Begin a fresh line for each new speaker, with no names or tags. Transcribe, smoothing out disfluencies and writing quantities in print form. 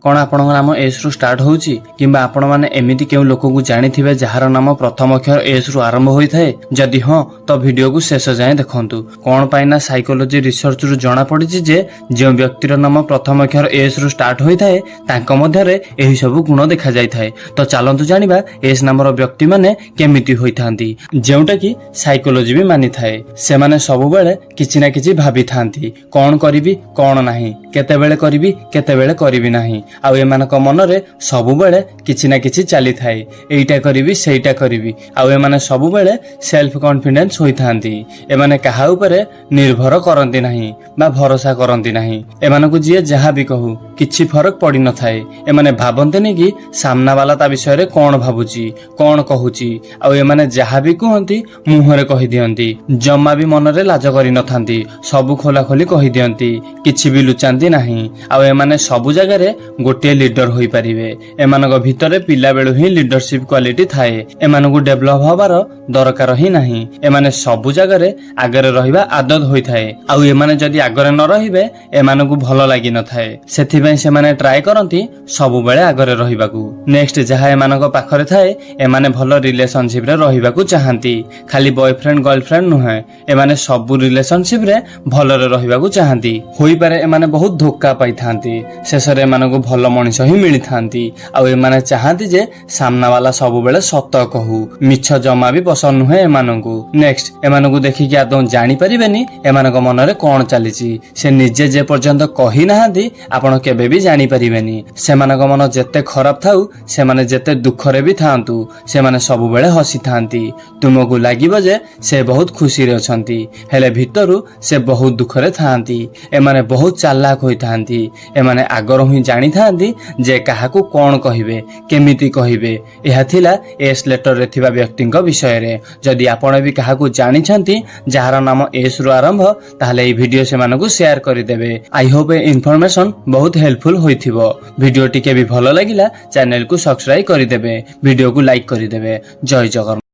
କଣ ଆପଣଙ୍କ ନାମ ଏସ୍ ରୁ ଷ୍ଟାର୍ଟ ହେଉଛି, କିମ୍ବା ଆପଣମାନେ ଏମିତି କେଉଁ ଲୋକଙ୍କୁ ଜାଣିଥିବେ ଯାହାର ନାମ ପ୍ରଥମ ଅକ୍ଷର ଏସ୍ ରୁ ଆରମ୍ଭ ହୋଇଥାଏ? ଯଦି ହଁ, ତ ଭିଡିଓକୁ ଶେଷ ଯାଏଁ ଦେଖନ୍ତୁ। କଣ ପାଇଁ ନା ସାଇକୋଲୋଜି ରିସର୍ଚ୍ଚରୁ ଜଣା ପଡିଛି ଯେ ଯେଉଁ ବ୍ୟକ୍ତିର ନାମ ପ୍ରଥମ ଅକ୍ଷର ଏସ୍ ରୁ ଷ୍ଟାର୍ଟ ହୋଇଥାଏ, ତାଙ୍କ ମଧ୍ୟରେ ଏହି ସବୁ ଗୁଣ ଦେଖାଯାଇଥାଏ। ତ ଚାଲନ୍ତୁ ଜାଣିବା ଏସ୍ ନାମର ବ୍ୟକ୍ତିମାନେ କେମିତି ହୋଇଥାନ୍ତି, ଯେଉଁଟା କି ସାଇକୋଲୋଜି ବି ମାନିଥାଏ। ସେମାନେ ସବୁବେଳେ କିଛି ନା କିଛି ଭାବିଥାନ୍ତି, କଣ କରିବି, କଣ ନାହିଁ, କେତେବେଳେ କରିବି, କେତେବେଳେ କରିବି ନାହିଁ। ଆଉ ଏମାନଙ୍କ ମନରେ ସବୁବେଳେ କିଛି ନା କିଛି ଚାଲିଥାଏ, ଏଇଟା କରିବି, ସେଇଟା କରିବି। ଆଉ ଏମାନେ ସବୁବେଳେ ସେଲ୍ଫ କନଫିଡେନ୍ସ ହୋଇଥାନ୍ତି। ଏମାନେ କାହା ଉପରେ ନିର୍ଭର କରନ୍ତି ନାହିଁ ବା ଭରସା କରନ୍ତି ନାହିଁ। ଏମାନଙ୍କୁ ଯିଏ ଯାହା ବି କହୁ, କିଛି ଫରକ ପଡିନଥାଏ। ଏମାନେ ଭାବନ୍ତିନି କି ସାମ୍ନାବାଲା ତା ବିଷୟରେ କଣ ଭାବୁଛି, କଣ କହୁଛି। ଆଉ ଏମାନେ ଯାହା ବି କୁହନ୍ତି, ମୁହଁରେ କହିଦିଅନ୍ତି। ଜମା ବି ମନରେ ଲାଜ କରିନଥାନ୍ତି। ସବୁ ଖୋଲାଖୋଲି କହିଦିଅନ୍ତି, କିଛି ବି ଲୁଚାନ୍ତି ନାହିଁ। ଆଉ ଏମାନେ ସବୁ ଜାଗାରେ ଗୋଟିଏ ଲିଡର ହୋଇପାରିବେ। ଏମାନଙ୍କ ଭିତରେ ପିଲାବେଳୁ ହିଁ ଲିଡରସିପ କ୍ୱାଲିଟି ଥାଏ। ଏମାନଙ୍କୁ ଡେଭଲପ ହବାର ଦରକାର ହିଁ ନାହିଁ। ଏମାନେ ସବୁ ଜାଗାରେ ଆଗରେ ରହିବା ଆଦତ ହୋଇଥାଏ। ଆଉ ଏମାନେ ଯଦି ଆଗରେ ନ ରହିବେ, ଏମାନଙ୍କୁ ଭଲ ଲାଗିନଥାଏ। ସେଥିପାଇଁ ସେମାନେ ଟ୍ରାଏ କରନ୍ତି ସବୁବେଳେ ଆଗରେ ରହିବାକୁ। ନେକ୍ସଟ, ଯାହା ଏମାନଙ୍କ ପାଖରେ ଥାଏ, ଏମାନେ ଭଲ ରିଲେସନସିପରେ ରହିବାକୁ ଚାହାନ୍ତି। ଖାଲି ବୟଫ୍ରେଣ୍ଡ ଗର୍ଲଫ୍ରେଣ୍ଡ ନୁହେଁ, ଏମାନେ ସବୁ ରିଲେସନସିପରେ ଭଲରେ ରହିବାକୁ ଚାହାନ୍ତି। ହୋଇପାରେ ଏମାନେ ବହୁତ ଧୋକା ପାଇଥାନ୍ତି, ଶେଷରେ ଏମାନଙ୍କୁ ଭଲ ମଣିଷ ହିଁ ମିଳିଥାନ୍ତି। ଆଉ ଏମାନେ ଚାହାନ୍ତି ଯେ ସାମ୍ନାବାଲା ସବୁବେଳେ ସତ କହୁ। ମିଛ ଜମା ବି ପସନ୍ଦ ନୁହେଁ ଏମାନଙ୍କୁ। ନେକ୍ସଟ, ଏମାନଙ୍କୁ ଦେଖିକି ଆଦୌ ଜାଣିପାରିବେନି ଏମାନଙ୍କ ମନରେ କଣ ଚାଲିଛି। ସେ ନିଜେ ଯେ ପର୍ଯ୍ୟନ୍ତ କହିନାହାନ୍ତି, ଆପଣ କେବେ ବି ଜାଣିପାରିବେନି। ସେମାନଙ୍କ ମନ ଯେତେ ଖରାପ ଥାଉ, ସେମାନେ ଯେତେ ଦୁଃଖରେ ବି ଥାଆନ୍ତୁ, ସେମାନେ ସବୁବେଳେ ହସିଥାନ୍ତି। ତୁମକୁ ଲାଗିବ ଯେ ସେ ବହୁତ ଖୁସିରେ ଅଛନ୍ତି, ହେଲେ ଭିତରୁ ସେ ବହୁତ ଦୁଃଖରେ ଥାଆନ୍ତି। ଏମାନେ ବହୁତ ଚାଲାକ ହୋଇଥାନ୍ତି। ଏମାନେ ଆଗରୁ ହିଁ ଜାଣିଥାନ୍ତି ଯେ କାହାକୁ କଣ କହିବେ, କେମିତି କହିବେ। ଏହା ଥିଲା ଏସ୍ ଲେଟରରେ ଥିବା ବ୍ୟକ୍ତିଙ୍କ ବିଷୟରେ। ଯଦି ଆପଣ ବି କାହାକୁ ଜାଣିଛନ୍ତି ଯାହାର ନାମ ଏସ୍ ରୁ ଆରମ୍ଭ, ତାହେଲେ ଏହି ଭିଡିଓ ସେମାନଙ୍କୁ ସେୟାର କରିଦେବେ। I Hope A information ବହୁତ ହେଲ୍ପଫୁଲ ହୋଇଥିବ। ଭିଡିଓ ଟିକେ ବି ଭଲ ଲାଗିଲା, ଚ୍ୟାନେଲକୁ ସବସ୍କ୍ରାଇବ କରିଦେବେ, ଭିଡିଓକୁ ଲାଇକ୍ କରିଦେବେ। ଜୟ ଜଗନ୍ନାଥ।